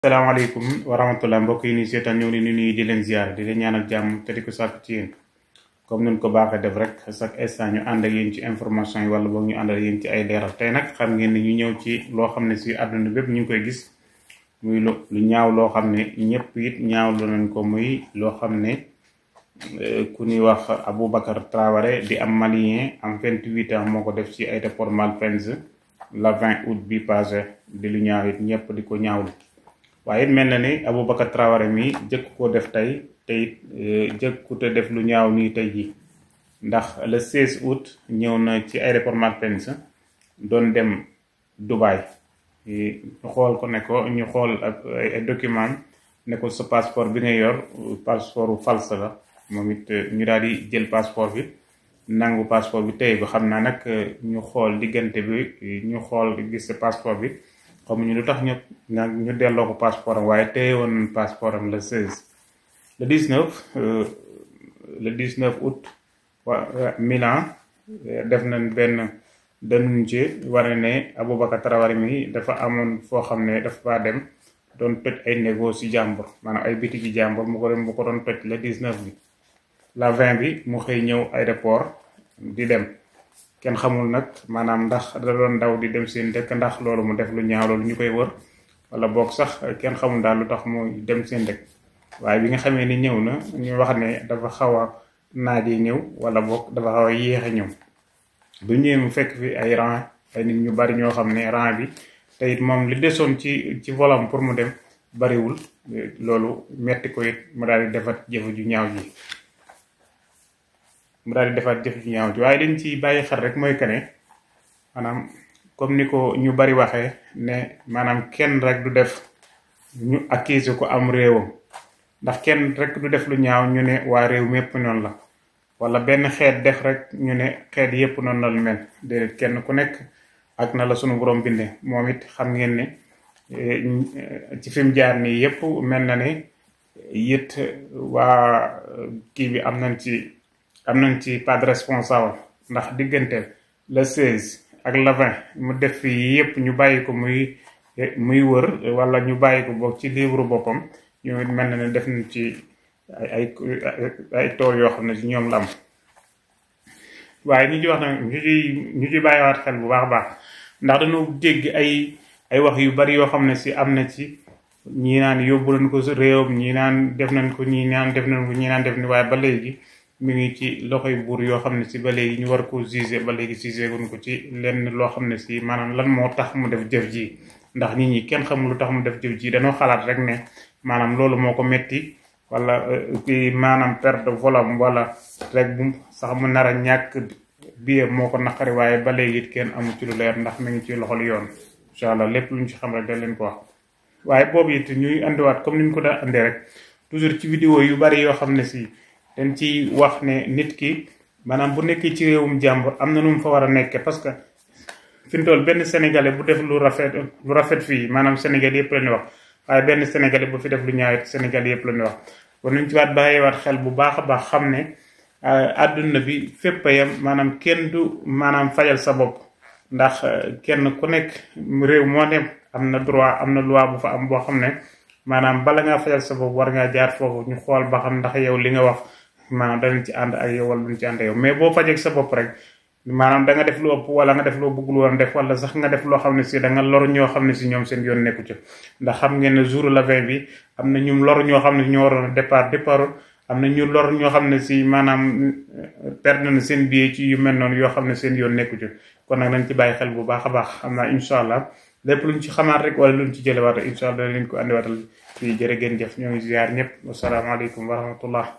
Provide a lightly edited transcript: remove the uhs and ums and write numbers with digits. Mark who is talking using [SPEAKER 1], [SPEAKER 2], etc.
[SPEAKER 1] salaamaaleykum wa rahmatullah mbokk yi ni seetaan ñëw ni nuyu di leen ziar di leen ñaanal jàmm te di ko sàkk ci yéen comme nun ko baaxee def rek chaque instant ñu ànd ak yéen ci information yi wala boog ñu ànd ak yéen ci ay leeral tey nag xam ngeen ne ñu ñëw ci loo xam ne si àdduna bépp ñu ngi koy gis muy lu ñaaw loo xam ne ñëpp it ñaawlu nañ ko muy loo xam ne ku ñuy wax Aboubacar Traoré di am malien am 28 ans moo ko def ci aéroport Malpensa la 20 août bi passé di lu ñaaw it ñëpp di ko ñaawlu. waaye it mel na ni Aboubacar Traoré mi jëkk koo def tey te it jëkkute def lu ñaaw nii tey ji ndax le 16 août ñëw na ci aéroport Malpensa doon dem Dubaï ñu xool ko ne ko ñu xool ak ay document ne ko sa passeport bi nga yor passeport false la moom it ñu daal di jël passeport bi nangu passeport bi tey ko xam naa nag ñu xool diggante bi ñu xool gis sa passeport bi xamuñu lu tax ñu delloo ko passeport am waaye téye woon passeport am le 16 le 19 août Milan def nañ benn dénoncé wane ne Aboubacar Traoré mi dafa amoon foo xam ne dafa faa dem doon toj ay négoce yi jàmbur maanaam ay bitiki jàmbur mu ko doon toj le 19 bi la 20 bi mu xëy ñëw aéroport di dem kenn xamul nag maanaam ndax da doon daw di dem seen dëkk ndax loolu mu def lu ñaaw loolu ñu koy wër wala boog sax kenn xamul daal lu tax mu dem seen dëkk waaye bi nga xamee ni ñëw na ñu wax ne dafa xaw a naaje ñëw wala boog dafa xaw a yéex a ñëw bu ñëwee mu fekk fi ay rang ay nit ñu bari ñoo xam ne rang bi te it moom li desoon ci volam pour mu dem bariwul loolu metti ko it mu daal di defat jëf ju ñaaw ji waaye dañ ci bàyyi xel rek mooy que ne maanaam comme ni ko ñu bari waxee ne maanaam kenn rek du def ñu accuser ko am réewam ndax kenn rek du def lu ñaaw ñu ne waa réew mépp noonu la wala benn xeet def rek ñu ne xeet yépp noonu la lu mel déedéet kenn ku nekk ak na la sunu borom bindee moom it xam ngeen ne ci fi mu jaar nii yépp mel na ne it waa kii bi am nañ ci pas de responsable ndax diggante le 16 ak le 20 mu def fii yépp ñu bàyyi ko muy wër wala ñu bàyyi ko boog ci livre boppam ñu mel na ne def nañ ci ay tool yoo xam ne ci ñoom la am waaye ñu ci wax nag ñu ci bàyyiwaat xel bu baax a baax ndax dañoo dégg ay wax yu bari yoo xam ne si am na ci ñii naan yóbbu nañ ko réewam ñii naan def nañ ko ñii naan def nañ ko ñii naan def ni waaye ba léegi mi ngi ci loxoy buur yoo xam ne si ba léegi ñu war ko juger ba léegi juger guñ ko ci lenn loo xam ne si maanaam lan moo tax mu def jëf ji ndax nit ñi kenn xamul lu tax mu def jëf ji dañoo xalaat rek ne maanaam loolu moo ko metti wala kii maanaam perte de volam wala rek bu sax mu nar a ñàkk biir moo ko naqari waaye ba léegi it kenn amul ci lu leer ndax mi ngi ci loxol yoon incha allah lépp luñ ci xam rek dañ leen ko wax waaye boobu it ñuy andiwaat comme ni ñu ko daan andee rek toujours ci vidéo yu bari yoo xam ne si dañ ci wax ne nit ki maanaam bu nekkee ci réewum jàmbur am na nu mu fa war a nekke parce que fi mu toll benn sénégalais bu def lu rafet fii maanaam sénégal yëpp la ñu wax waaye benn sénégalais bu fi def lu ñaawit sénégal yëpp la ñu wax kon nañ ci waat bàyyiwaat xel bu baax a baax xam ne àdduna bi fépp a yem maanaam kenn du maanaam fajal sa bopp ndax kenn ku nekk réew moo dem am na droit am na loi bu fa am boo xam ne maanaam bala ngaa fajal sa bopp war ngaa jaar foofu ñu xool ba xam ndax yow li nga wax maanaam danañ ci ànd ak yow wala duñ ci ànd ak yow mais boo fajee sa bopp rek maanaam da nga def lu ëpp wala nga def loo bëggul woon def wala sax nga def loo xam ne si da nga lor ñoo xam ne si ñoom seen yoon nekku ci ndax xam ngeen ne jour la 20 bi am na ñu lor ñoo xam ne ñoo waroon a départ am na ñu lor ñoo xam ne si maanaam perdre na seen billet ci yu mel noonu yoo xam ne seen yoon nekku ci kon nag nañ ci bàyyi xel bu baax a baax xam naa incha allah lépp luñ ci xamaat rek wala luñ ci jëlewaat incha allah leen ko andiwaatal fii jërë ngeen jëf ñoo ngi ziar ñëpp wasalaamaaleykum wa rahmatullah